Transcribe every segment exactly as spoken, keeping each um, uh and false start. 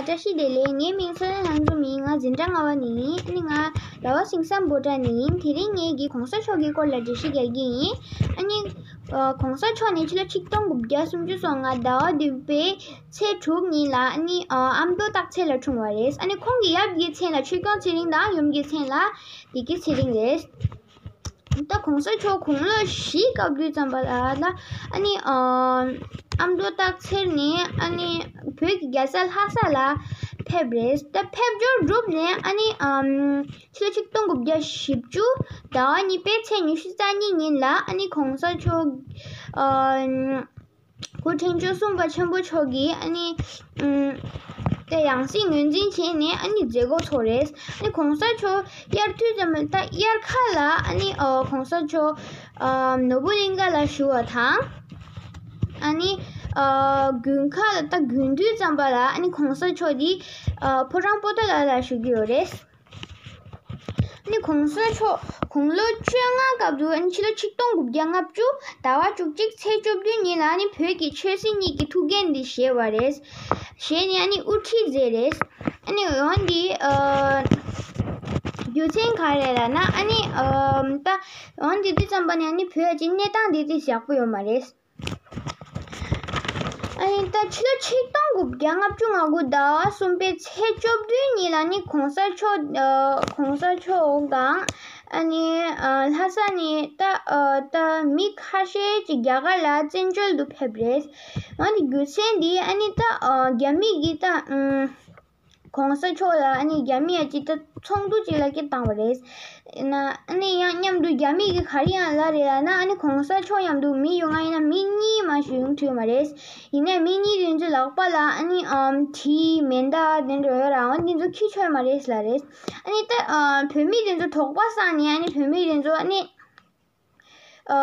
བཀྲ་ཤིས་བདེ་ལེགས། ངའི་མིང་ཚེ་རིང་ལྷ་འཛོམས་ཡིན། ང་འཛིན་གྲྭ་ལྔ་པ་ནས་ཡིན། ཨ་ནི་ང་ར་བ་སིང་སམ་བྷོ་ཊ་ནས་ཡིན། དེ་རིང་ངས་ཀྱིས་གོང་ས་མཆོག་གི་སྐོར་ལ་འགྲེལ་བཤད་རྒྱག་གི་ཡིན། ཨ་ནི་ཨ་གོང་ས་མཆོག་ནི་ཕྱི་ལོ་ཆིག་སྟོང་དགུ་བརྒྱ་སུམ་ཅུ་སོ་ལྔ་ཟླ་བ་བདུན་པའི་ཚེས་དྲུག་ཉིན་ལ་ཨ་ནི་ཨ་ཨ་མདོ་སྟག་འཚེར་ལ་འཁྲུངས་པ་རེད། ཨ་ནི་ཁོང་གི་ཡབ་ཀྱི་མཚན་ལ་ཆོས་སྐྱོང་ཚེ་རིང་དང་ཡུམ་གྱི་མཚན་ལ་བདེ་སྐྱིད་ཚེ་རིང་རེད། ད་གོང་ས་མཆོག་དགུང་ལོ་བཞིའི་སྐབས་དུས་ཙམ་པ་ལ་ལ་ཨ་ནི་ཨ་ཨ་མདོ་སྟག་འཚེར་ནས་ཨ་ནི་བོད་ཀྱི་རྒྱལ་ས་ལྷ་ས་ལ་ཕེབས་རེད། ད་ཕེབས་འབྱོར་གྲུབ་ནས་ཨ་ནི་ཨམ་ཕྱི་ལོ་ཆིག་སྟོང་དགུ་བརྒྱ་བཞི་བཅུ་ཟླ་བ་གཉིས་པའི་ཚེས་ཉི་ཤུ་རྩ་གཉིས་ཉིན་ལ་ཨ་ནི་གོང་ས་མཆོག་ཨ་སྐུ་ཕྲེང་བཅུ་གསུམ་པ་ཆེན་པོ་མཆོག་གིས་ཨ་ནི་ཨམ་དེ་ཡང་སྲིད་ངོས་འཛིན་བྱས་ནས་ཨ་ནི་མཛད་སྒོ་ཚོགས་རེད། ཨ་ནི་གོང་ས་མཆོག་དབྱར་དུས་ཙམ་ལ་ད་དབྱར་ཁ་ལ་ཨ་ནི་ཨ་གོང་ས་མཆོག་ཨ་ནོར་བུ་གླིང་ག་ལ་བཞུགས་པ་དང་། ཨ་ནི་ཨ་དགུན་ཁ་ལ་ད་དགུན་དུས་ཙམ་པ་ལ་ཨ་ནི་གོང་ས་མཆོག་འདི་ཨ་ཕོ་བྲང་པོ་ཏཱ་ལ་ལ་བཞུགས་ཀྱི་ཡོད་རེད། ཨ་ནི་གོང་ས་མཆོག་དགུང་ལོ་བཅོ་ལྔ་སྐབས་དུ་ཨ་ནི་ཕྱི་ལོ་ཆིག་སྟོང་དགུ་བརྒྱ་ལྔ་བཅུ་ཟླ་བ་བཅུ་གཅིག་ཚེས་བཅུ་བདུན་ཉིན་ལ་ཨ་ནི་བོད་ཀྱི་ཆོས་སྲིད་གཉིས་ཀྱི་ཐུགས་འགན་འདི་བཞེས་པ་རེད། བཞེས་ནས་ཨ་ནི་དབུ་ཁྲིད་མཛད་རེད། ཨ་ནི་འོན་ཏེ་ཨ་རྒྱུ་མཚན་ག་རེ་ལབ་ན་ཨ་ནི་ཨ་ད་འོན་ཏེ་དུས་ཙམ་པ་ནས་ཨ་ནི་བོད་ཀྱི་གནས་སྟངས་འདི་དེ་ཡག་པོ་ཡོད་མ་རེད། ཨ་ནི་ད་ཕྱི་ལོ་ཆིག་སྟོང་དགུ་བརྒྱ་ལྔ་བཅུ་ང་དགུ་ཟླ་བ་གསུམ་པའི་ཚེས་བཅུ་བདུན་ཉིན་ལ་ནི་གོང་ས་མཆོག་ཨ་གོང་ས་མཆོག་དང་ཨ་ནི་ཨ་ལྷ་ས་ནས་ད་ཨ་ད་མི་ཁ་ཤས་ཀྱིས་རྒྱ་གར་ལ་བཙན་བྱོལ་དུ་ཕེབས་རེད། འོན་ཏེ་རྒྱུ་མཚན་འདི་ཨ་ནི་ད་ཨ་རྒྱ་མི་གིས་ད་ཨ་གོང་ས་མཆོག་ལ་ཨ་ནི་རྒྱ་མི་ཡ་གཅིག་ད་ཚོགས་འདུ་གཅིག་ལ་སྐད་བཏང་བ་རེད། ན་ཨ་ནི་ཡང་མཉམ་དུ་རྒྱ་མི་གིས་ག་རེ་ཡང་ལབ་རེད་ལབ་ན་ཨ་ནི་གོང་ས་མཆོག་མཉམ་དུ་མི་ཡོང་ང་ཡིན་ན་མི་གཉིས་མ་ཞིག་ཡོང་ཐུབ་མ་རེད། ཡིན་ནའི་མི་གཉིས་དེ་ཚོའི་ལག་པ་ལ་ཨ་ནི་ཨམ་གྲི་མེ་མདའ་དེ་འདྲ་ཡོད་ར་འོ་དེ་ཚོ་འཁྱེར་ཆོག་མ་རེད་ལབ་རེད། ཨ་ནི་ད་ཨ་བོད་མི་དེ་ཚོ་དོགས་པ་ཟ་ནས་ཨ་ནི་བོད་མི་དེ་ཚོ་ཨ་ནི། ཨ་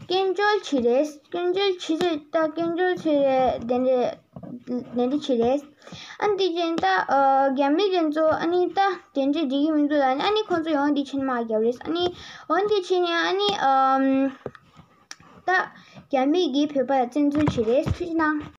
སྐྱོན་བརྗོད་བྱེད་རེས། སྐྱོན་བརྗོད་བྱེད་རེས་ད་སྐྱོན་བརྗོད་བྱེད་རེས་དེ་འདྲས་དེ་འདྲས་བྱེད་རེས། ཨ་ནི་དེ་བཞིན་ད་ཨ་རྒྱ་མི་དེ་ཚོ་ཨ་ནི་ད་དེ་འདྲས་འགྲིག་གི་མི་འདུག་ལབ་ནས་ཨ་ནི་ཁོང་ཚོ་ཡོང་དེ་ཕྱིན་མར་རྒྱབ་རེས། ཨ་ནི་འོན་དེ་ཕྱིན་ནས་ཨ་ནི་ཨམ་ད་རྒྱ་མི་གིས་བོད་པ་ལ་བཙན་འཛུལ་བྱེད་རེས། ཐུགས་རྗེ་གནང་།